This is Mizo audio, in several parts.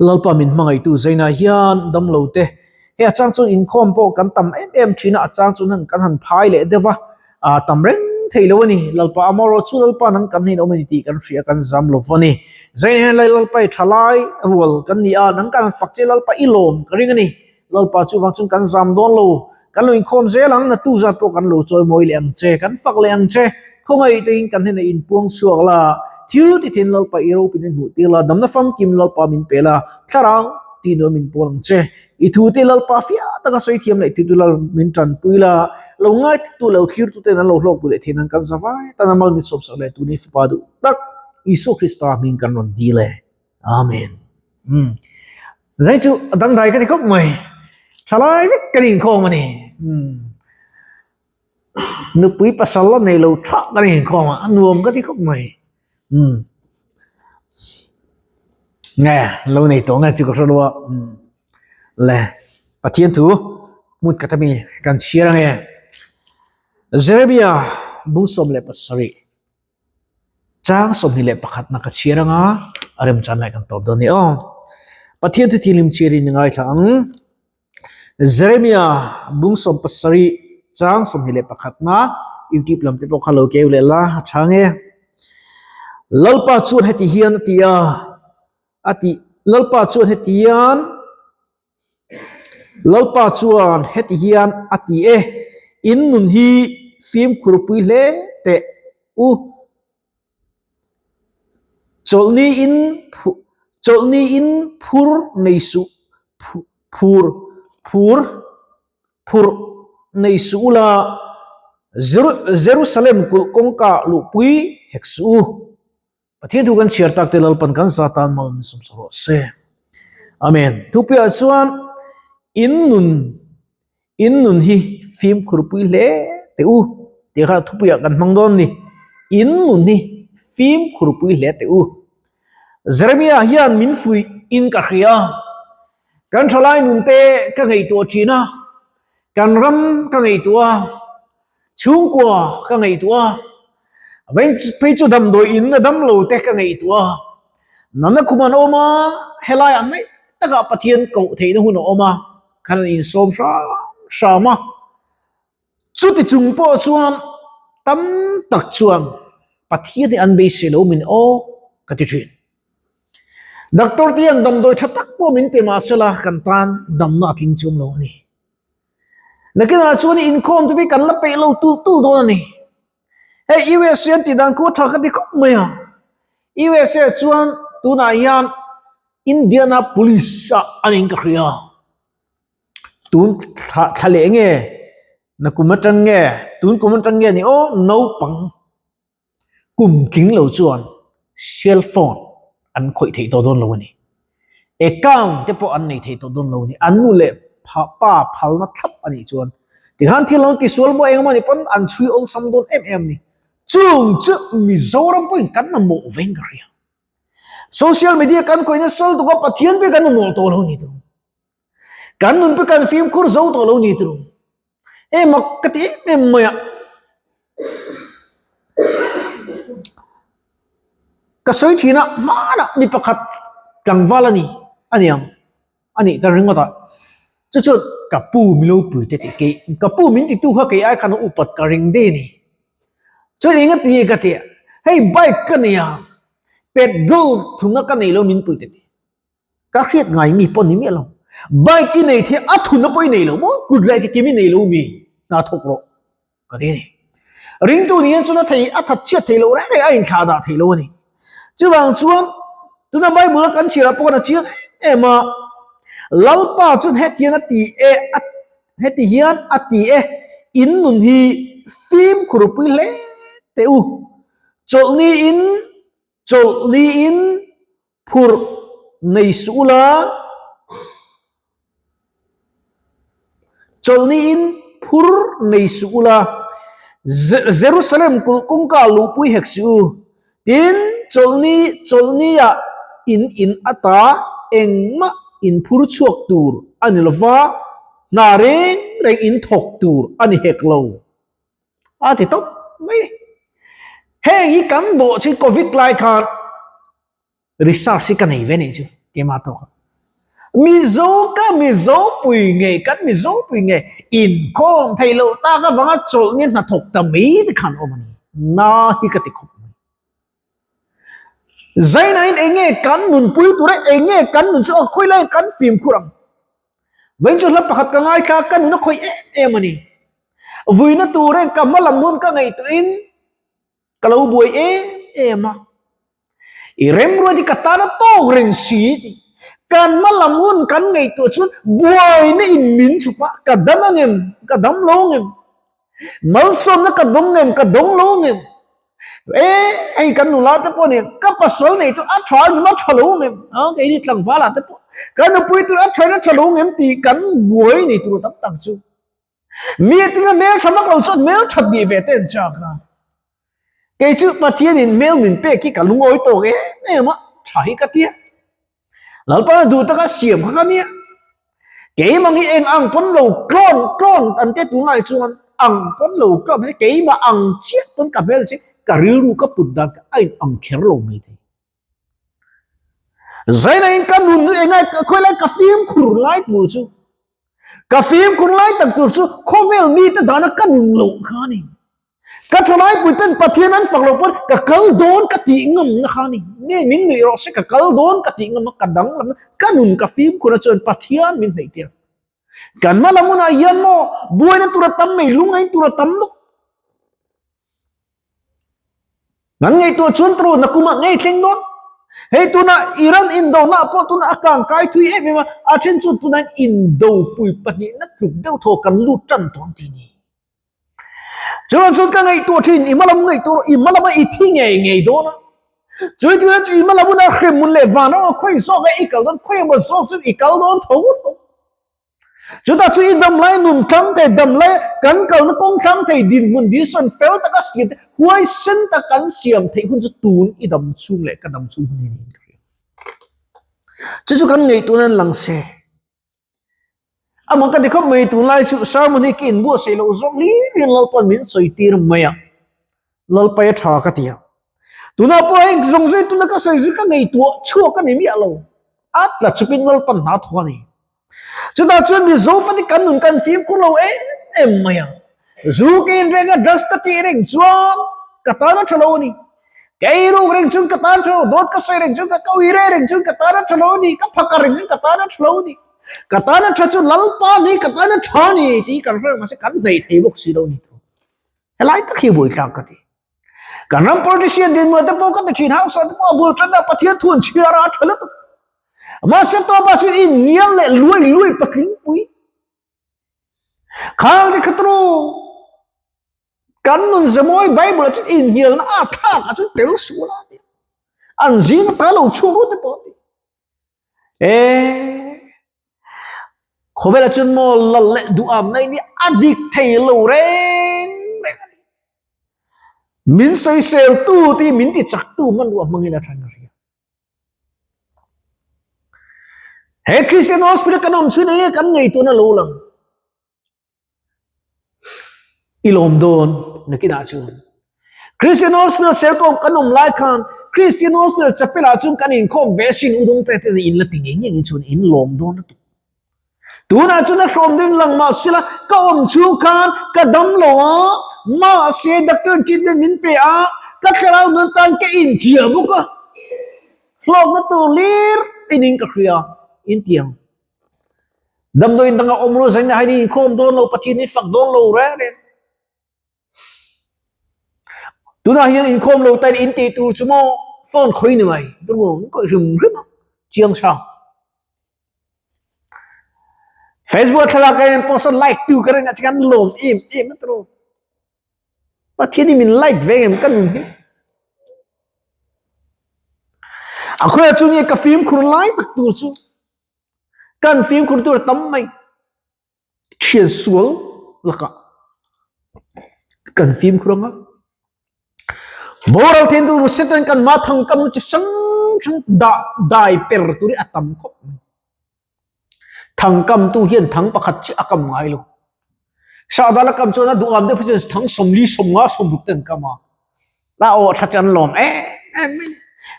Lalpa min hmangaihtu Zaina hian damlo te hei a chang chuan inkhawm pawh kan tam em em thin a, a chang chuan han kan han phai leh deuh va, ah tam reng thei lo a ni. Lalpa amaherawh chu Lalpa nang kan hnen awm a ni tih kan hria kan zam lo va ni. Zaina hian Lalpa i tha lai rual kan ni a, nang kan han fak che Lalpa i lawm ka ring a ni. Lalpa chu vang chuan kan zam dawn lo, kan lo inkhawm zel ang, na tu zat pawh kan lo chawi mawi leh ang che, kan fak leh ang che, khawngaih tein kan hnenah inpuang chhuak la, thil ti thin Lalpa i ropin i hmuh tir la, damna famkim Lalpa min pe la, thlarau tih nuam min pawl ang che, i thu te Lalpa fiah taka sawi thiam leh titu la min tanpui la, lo ngaithatu lo thlirtu ten an lo hlawkpui leh theih nan kan za vai tan a mal min sawmsak leh tuni fapa duh tak Isua Krista hming kan rawn dil e. Amen. Umm. Zai chu a dangdai ka ti khawp mai. Thalai vek kan inkhawm a ni. Umm. Nupui pasal a nei lo tha kan inkhawm a, a nuam ka ti khawp mai. Umm. Nge, lo nei tawh nge chu ka hre lo a. Umm. Le, Pathian thu hmun khat ami kan chhiar ange. Jeremiah bung 17. Chang 21 na ka chhiar anga a remchan lai kan tawp dawn ni aw. Pathian thu thianghlim chhiarin i ngaithla ang. Jeremia bung 17 chang 21 na YouTube lam te pawh kha lo keu leh la a tha nge. Lalpa chuan heti hian a ti a, a ti Lalpa chuan heti hian Lalpa chuan heti hian a ti e, In nun hi fimkhurpui hle teh u. Chawlhni in chawlhni in phur nei suh phur phur phurh nei suh ula, Jerusalem kulh kawngka luhpui hek suh u. Pathian thu kan chhiar tak te Lalpan kan za tan mal min sawm sak rawh se. Amen. Thupuiah chuan in nun in nun hi fimkhurpui hle teh u tih kha thupuiah kan hmang dawn ni. In nun hi fimkhurpui hle teh u. Jeremiah hian min fuih in ka hria. Kan thalai nun te ka ngaihtuah thin a, kan ram ka ngaihtuah a, Chhungkua ka ngaihtuah a, veng phei chu damdawi in a dam lo te ka ngaihtuah a, nana khum an awm a, helaiah hnaih takah Pathian koh theihna hun a awm a, khan an insawm hram hram a, chuti chung pawh chuan tam tak chuan Pathian hi an beisei lo min aw ka ti thin. Doctor te hian damdawi tha tak pawh min pe mahsela kan tan damna a tling chuang lo a ni. Nakinah chuan inkhawm te hi kan la peih lo tul tul dawn a ni. Hei USA an tih dan khu a tha ka ti khawp mai a. USA chuan tunah hian Indiana Police ah a ning ka hria. Tun thla thla leh nge na kum atang nge tun kum atang nge ni aw naupang Kum tling lo chuan cell phone an khawih theih tawh dawn lo a ni. Account te pawh an nei thei tawh dawn lo a ni. An nu leh pa phalna thlap a nih chuan tikhan thil an tisual maw engemaw ni pawn an chhui awlsam dawn em em a ni. Chung chu Mizoram pawhin kan mamawh veng ka hria. Social media kan khawih nasa lutuk a, Pathian pawh kan mamawh tawh lo a ni tur. Kan nun pawh kan fimkhur zo tawh lo a ni tur. Hei mak ka ti em em mai a. Ka sawi thin a hmanah mi pakhat tlangval a ni a ni ang a nih ka ringawt a. Chu chuan ka pu min lo pui te tih kei ka pu min titu kha kei ai khan a upat ka ring daih a ni. Chuan eng a ti nge ka ti a, hei bike ka nei a petrol thunna ka nei lo min pui te tih. Ka hriat ngai mi pawh ni miah lo. Bike i nei thei a thunna pawh i nei lo maw? Kut leh kekim i nei lo mi? Hna thawk rawh ka ti a ni. Ringtu ni hian chuan a thei a that chhiat thei lo reng reng a inthlah dah thei lo a ni. Chuvang chuan tuna Bible a kan chhiar ah pawh khan a chiang em em a, Lalpa chuan hetiang a ti e a heti hian a ti e, in nun hi fimkhurpui hle teh u. Chawlhni in chawlhni in Phurh nei suh ula, chawlhniin phur nei suh ula, Jerusalem kulh kawngka luhpui hek suh u. Tin, chawlhni chawlhniah in in ata engmah in phur chhuak tur a ni lova, hna reng reng in thawk tur a ni hek lo. A ti tawp mai a ni. Heng hi kan bawh chu Covid lai khan research hi ka nei ve nih chu keimah tawk a. Mizo ka Mizo pui ngei kan Mizo pui ngei inkhawm thei loh tak avanga chawlh nge hnathawk ta mai te khan awm a ni. Na hi ka ti khawp mai. Zainain enge kan nunpui tur e, enge kan nun chu a khawi lai kan fimkhur ang. Vawiin chu hla pakhat ka ngaithla ka nun a khawih em em a ni. Vuina tur e ka hma lam hun ka ngaihtuahin ka lo buai em em a. I remruat hi ka tan a tawk reng si tih kan hma lam hun kan ngaihtuah chuan buaina in min chhup a, ka dam angem, ka dam lo angem, malsawmna ka dawng ngem, ka dawng lo angem, e hei kan nula te pawh nen ka pasal nei chu a tha angem a tha lo angem, a keini tlangval ah te pawh ka nupui tur a tha in a tha lo angem tih kan buai nei tur tam tak chu. Mi tinga hmel tha vak lo chuan hmel that nih ve te an chak a. Kei chu Pathian in hmel min pek hi ka lungawi tawk em em a, tha hi ka tia. Lalpa duh taka siam kha ka nia. Keimah hi eng ang pawn lo clone clone an te tunlai chuan ang pawn lo clone hi keimah ang chiah pawn ka hmel si ka rilru ka put dan kha a in ang kher lo mai thei. Zaina in ka nun engai khawilai ka fimkhur lai tur chu Ka fimkhur lai tak tur chu khawvel mite dana ka nun loh kha a ni. Ka thalai puiten Pathian an fak loh pawn ka kal dawn ka tih ngamna kha a ni. Nge min nuih rawh se ka kal dawn ka tih ngam a, ka danglamna ka nun ka fimkhur a chuan Pathian min hnaih tir. Kan hma lam hunah hian maw buaina tur a tam mai, lungain tur a tam nawk. Nan ngaihtuah chuan tawrh nakumah ngei thleng dawn. Hei tuna Iran indona pawh tuna a kang kai thui em em a, a then chu tuna indopui pahnihna tluk deuh thaw kan lut tan tawh an ti ni. Chuan chuan ka ngaihtuah thin, i hmalam ngaihtuah rawh, i hmalama i thi ngei ngei dawn a. Chui tuna chu i hmalam huna hremhmun leh vanram a khawi zawk a i kal dawn, khawi emaw zawk chu i kal dawn tho tho. Chutah chu i dam lai nun thlang thei, dam lai kan kalna kawng thlang thei, dinhmun decision fel taka siam te, huaisen tak kan siam theih hun chu tun i dam chhung leh ka dam chhung hun hi niin ka hria. Chu chu kan ngaihtuah nan lang se. Amah ka ti khawp mai tunlai chu sermon hi ka inbuatsaih loh zawk hlir hian Lalpa'n min sawi tir mai a. Lalpai a tha ka ti a. Tunah pawh heng zawng zawng tuna ka sawi zui ka ngaihtuah chhuak a ni miah lo. A tla chupin Lalpa'n hna thawk a ni. Chutah chuan Mizo fate kan nun kan fimkhur lo em em mai a. Zu ka in reng a, drugs ka tih reng chuan ka tan a tha lo a ni. Ka ei ruk reng chuan ka tan a tha lo, dawt ka sawi reng chuan ka ka ui reh reng chuan ka tan a tha lo a ni, ka phakar reng chuan ka tan a tha lo a ni. Ka tan a tha chu Lalpa ni, ka tan a tha a ni tih kan hre mahse kan hnaih thei bawk si lo a ni. Helai tak hi buaithlak ka ti. Kan ram politician dinhmun te pawh ka ti thin, hausa te pawh a bul tan a, Pathian thu an chhiar a, a tha lutuk. Mahse tawpah chu innial leh luai luai patling pui. Khang te kha tru kan nun zemawi Bible ah chuan inhnialna a thlak ah chuan tel sual a ti. An zing ata lo chhuak rut te pawh ti. E khawvela chuan maw lal leh duham na in a dik thei lo reng reng a ni. Min sawisel tu te hi min ti chak tu hmanrua hmangin a than ka hria. He Christian Hospital kan awm chhun enge kan ngei tuna lo lang. I lawm dawn nakinah chuan. Christian Hospital Serkawm kan awm lai khan Christian Hospital Chapel ah chuan kan inkhawm ve sin udawng te te in la ti ngei ngei in chuan in lawm dawn lutuk. Tunah chuan a hrawm ding lang mah sila ka awm chhung khan ka dam lo a, mahse doctor treatment min pe a, ka thlarau nun tan ka inchhia bawk a, hlawkna tur lir in ka hria in ti ang. Damdawiin dangah awm ru zain ah hian inkhawm dawn lo, Pathian in fak dawn lo reng reng. Tunah hian inkhawm lo tain in tih tur chu maw phone khawi ni mai, tur maw in kawih hrim hrim a, chiang sang. Facebook thlalak a in post a like tu ka ring a chikan lawm em em a tro. Pathian hi min like ve ngem ka nun hi. A khawi chu nge ka fimkhur lai tak tur chu. Kan fimkhur tur tam mai. Thian sual lakah kan fimkhur anga. Boral then tur Satan kan ma thang kam chi hrang hrang da dai per tur hi a tam khawp mai. Thang kam tu hian thang pakhat chi a kam ngai lo. Sahdal a kam chuan a duham deuh phei chuan thang 40 50 60 te an kam a. La aw tha chan lawm em em mai.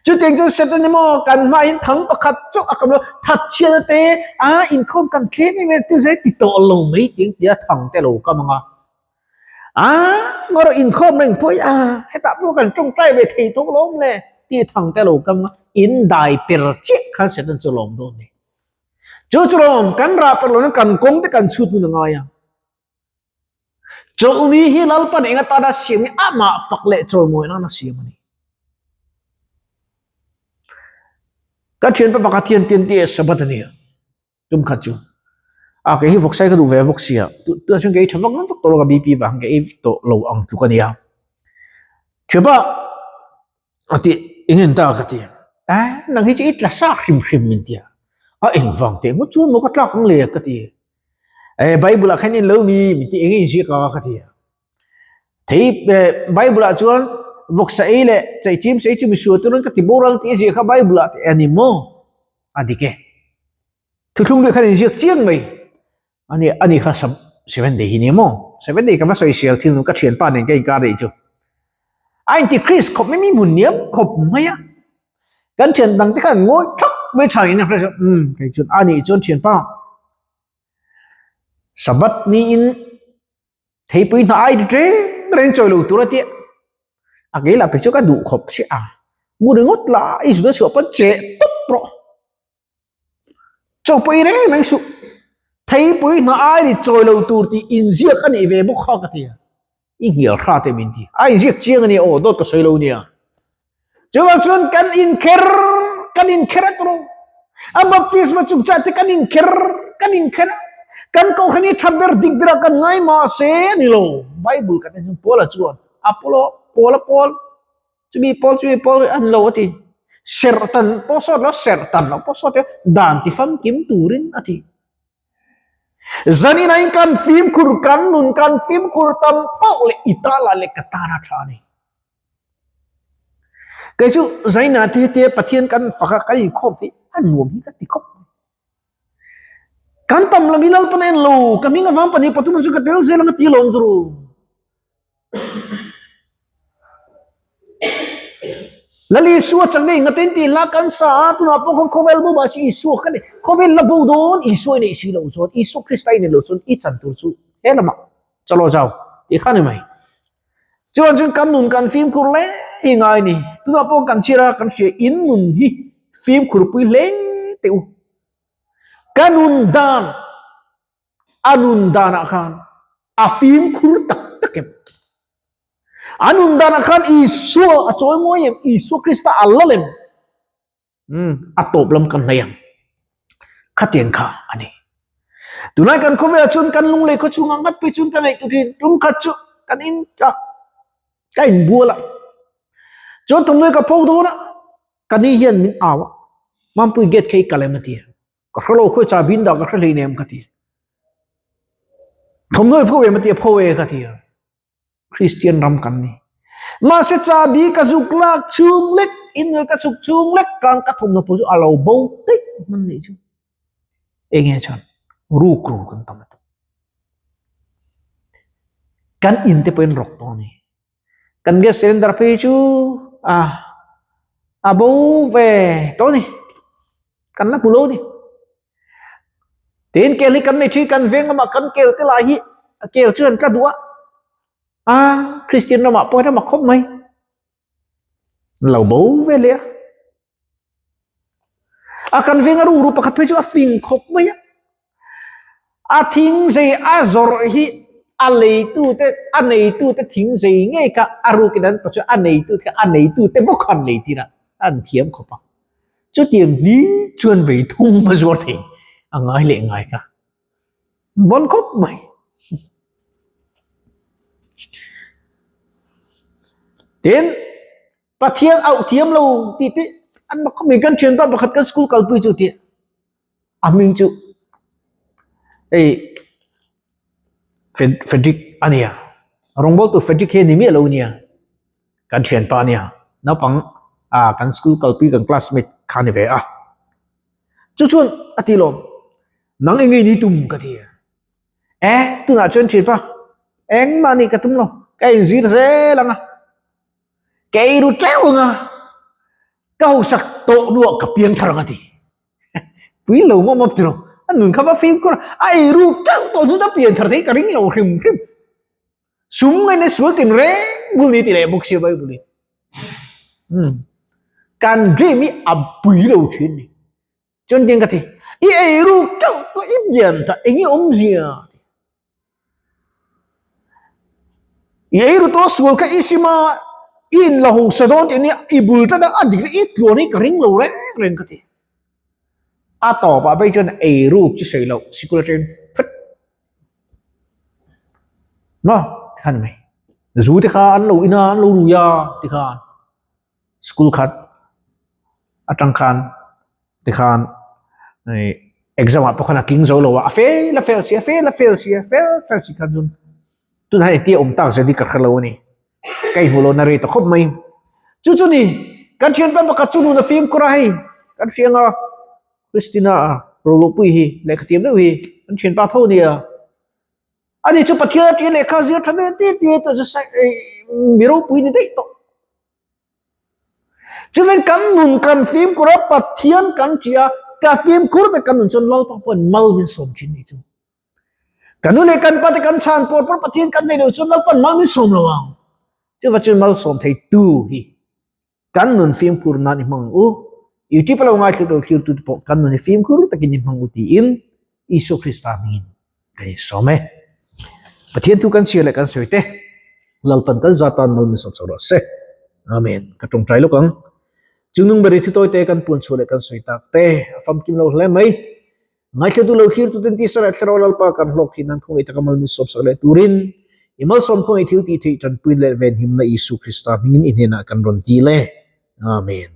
Chutiang chuan Satan emaw kan hmain thang pakhat chauh a kam lo, thatchhiatna te, a inkhawm kan thleng em em te zai ti tawh lo mai tiang tia thang te lo kam ang a. A ngawr inkhawm reng pawh hi a hetah pawh kan tawngtai ve thei tawh lawm le tih thang te lo kam a, in dai per chiah khan Satan chu lawm dawn ni. Chu chu lawm kan rah per lohna kan kawng te kan chhut nun a ngai a. Chawlhni hi Lalpan eng atana siam hi amah fak leh chawimawi nana siam a ni. Ka thianpa pakhat hian TNT Sabbath a ni a, tum khat chu. A kei hi vawksai ka duh ve bawk sia, tunah chuan ka ei tha vak vak tawh lo ka BP vang ka ei tawh lo ang tluk a nia. Thianpa a ti eng en ta ka ti, a nang hi chu i tla sak hrim hrim min ti a, a engvang teh ngawt chuan maw ka tlak ang le ka ti. Eh Bible ah khan in lo mi min ti eng in ziak a ka ti a. Thei Bible ah chuan vawksa ei leh chaichim sei chu misual turin ka ti boral tih a ziak kha Bible ah tih a ni maw? A dik e. Thuthlung leh khan in ziak chiang mai. Ani ani kha seven day hi ni maw? Seven day ka va sawi sial thil nu ka thianpa nen ka inkar rih chu. A inti Chris khawp mai mi hmun niam khawp mai a. Kan thian dang te khan ngawi thap mai tha in a hre um kei chuan a nih chuan thianpa Sabbath ni in theipui hna ai reng reng chawi lo tur a tia. A kei lah pek chu ka duh khawp chiah a. Mu ringawt la i zun a chhuah pawn che tawp rawh. Chaw pawh i reng reng suh. Theipui hna ai ri chawi lo tur tih inziak a nih ve bawk kha ka ti a. I hnial hra te min ti. A inziak chiang a nia aw, dawt ka sawi lo nia. Chuvang chuan kan inkher, kan inkher a tawh. A baptisma chungchah te kan inkher, kan inkher a. Kan kohhran hi tha ber dik berah kan ngai mahse a ni lo. Bible kan en chuan Paula chuan Apollo, Paula Paul, Chumi pawl chumi pawl hi an lo a ti. Serhtan pawh sawt lo, serhtan lo pawh sawt e, dan ti famkim turin a ti. Zanin ain kan fimkhur, kan nun kan fimkhur tam pauh leh i tala leh ka tana tha a ni. Kei chu zaina te te Pathian kan faka kan inkhawm te a nuam hi ka ti khawp. Kan tam lam hi Lalpan a en lo, ka hming avang pahnih pathum chu ka tel zel ang a ti lawm turu. Lal Isua chang nei ngatin tih hla kan sa a, tunah pawh khan khawvel bo mahse Isua kha ni. Khawvel la bo dawn Isua i neih si loh chuan, Isua Krista i neih loh chuan i chan tur chu he lamah chawlh aw zau tih kha ni mai. Chuan chuan kan nun kan fimkhur hle hi ngai ni. Tunah pawh kan chhiar a, kan hria in nun hi fimkhur pui hle teh u. Ka nun dan A nun danah khan a fimkhur tak tak em? A nun danah khan Isua a chawi mawi em? Isua Krista a lal em? Hmm, a tawp lam kan hnaih ang. Khatiang kha a ni. Tunlai kan khawvelah chuan kan lunglei khaw chhungah ngat phei chuan ka ngaihtuah thin. Tum khat chu kan in ka ka inbual a. Chuan thawmhnaw ka pho dawn a, ka ni hian min au a. Mampui gate kha i kal em a ti a. Ka hre lo khawi cha bin dah ka hre hlei nem ka ti. Thawmhnaw i pho em a ti a pho e ka ti a. Christian ram kan ni. Mahse chabi ka zuk lak chhung lek in ka chhuk chhung lek kan ka thawmhnaw pawh chu a lo bo daih hman nih chu. Enge chuan ruk ru kan tam lutuk. Kan in te pawhin rawk tawh a ni. Kan gas cylinder phei chu a a bo ve tawh a ni kan la hmu lo a ni tin kel hi kan nei thin kan veng lamah kan kel te lah hi a kel chu an tla duh a a Kristian ramah pawh hian a mak khawp mai an lo bo ve leh a. A kan veng a rukru pakhat phei chu a fing khawp mai a. A thing zei a zawrh hi a leitu te a neitu te thing zei ngei kha a rukin an pa chu a neitu te kha a neitu te bawk khan lei tir a, an thiam khawp a. Chutiang hlir chuan vei thum a zuar thei a ngai leh ngai kha. Bon khawp mai. Tin, Pathian auh thiam lo tih te an mak khawp mai. Kan thianpa pakhat kan school kalpui chu tih a hming chu hei Frederick a nia. Rawngbawltu Frederick hi a ni miah lo nia. Kan thianpa a nia. Naupang ah kan school kalpui kan classmate kha a ni ve a. Chu chuan a ti lawm, nang eng nge ni tum ka ti a. E, tunah chuan thianpa engmah nih ka tum lo, ka inzir zel ang a. Ka ei ru teuh ang a. Ka hausak tawh hnuah ka piang thar ang a ti. Pui lo mawp mawp tiraw. A nun kha va fimkhur a, a ei ruk teuh tawh chu ta pian thar thei ka ring lo hrim hrim. Sum ngaina sual tin reng bul ni ti leh bawk sia Bible in. Hmm. Kan dream hi a pui lo thin ni. Chuan tiang ka ti, i ei ruk teuh tawh i pian thar eng i awmzia? I ei ru tawh sual kha i sim a, i in la hausa dawn tih nia i bul tlat a, a dik i tluan hi ka ring lo reng reng ka ti. A tawpah phei chuan ei ruk chu sawi loh sikul atangin fat maw tikhan mai. Zu te kha an lo in a, an lo rui a tikhan school khat atang khan tikhan ih exam ah pawh khan a tling zo lo a, a fel a fel si a fel a fel si a fel fel si khan chuan tunah hian engtin a awm tak zet hi ka hre lo a ni ka inhmuh lohna rei ta khawp mai chu chu ni kan thianpa pakhat chu nuna fimkhur a hei kan hria anga Christina Roluhpuii hi lehkha tiam deuh hi kan thianpa tho a nia. Ani chu Pathian aṭia lehkha zir ṭha ve tih tih tawh chu mi ropui ni daih tawh. Chuvin kan nun kan fimkhur a, Pathian kan ṭia, ka fimkhur te kan nun chuan Lalpa pawhin mal min sawm ṭhin ni chu. Kan nu leh kan pa te kan chhan pawr pawr Pathian kan nei lo chuan Lalpa'n mal min sawm lo ang. Chuva chuan malsawm thei tu hi Kan nun fimkhur nan i hmang ang u. YouTube a lo ngaithlir lo thlir tute pawh kan nun hi fimkhur takin i hmang u tiin Isua Krista hmingin kan insawm e. Pathian thu kan chhiar leh kan sawi te Lalpan kan za tan mal min sawm sak rawh se. Amen. Ka tawngtai lawk ang. Chungnung beri thu tawite kan puan chhuah leh kan sawi tak te a famkim lo hle mai. Ngaithletu lo thlirtu ten tisa leh thlarau Lalpa kan hlawk thin nan khawngaih taka mal min sawmsak leh turin i malsawm khawngaih thil tih theih tanpuin leh venhimna Isu Krista hmingin i hnenah kan rawn dil e. Amen.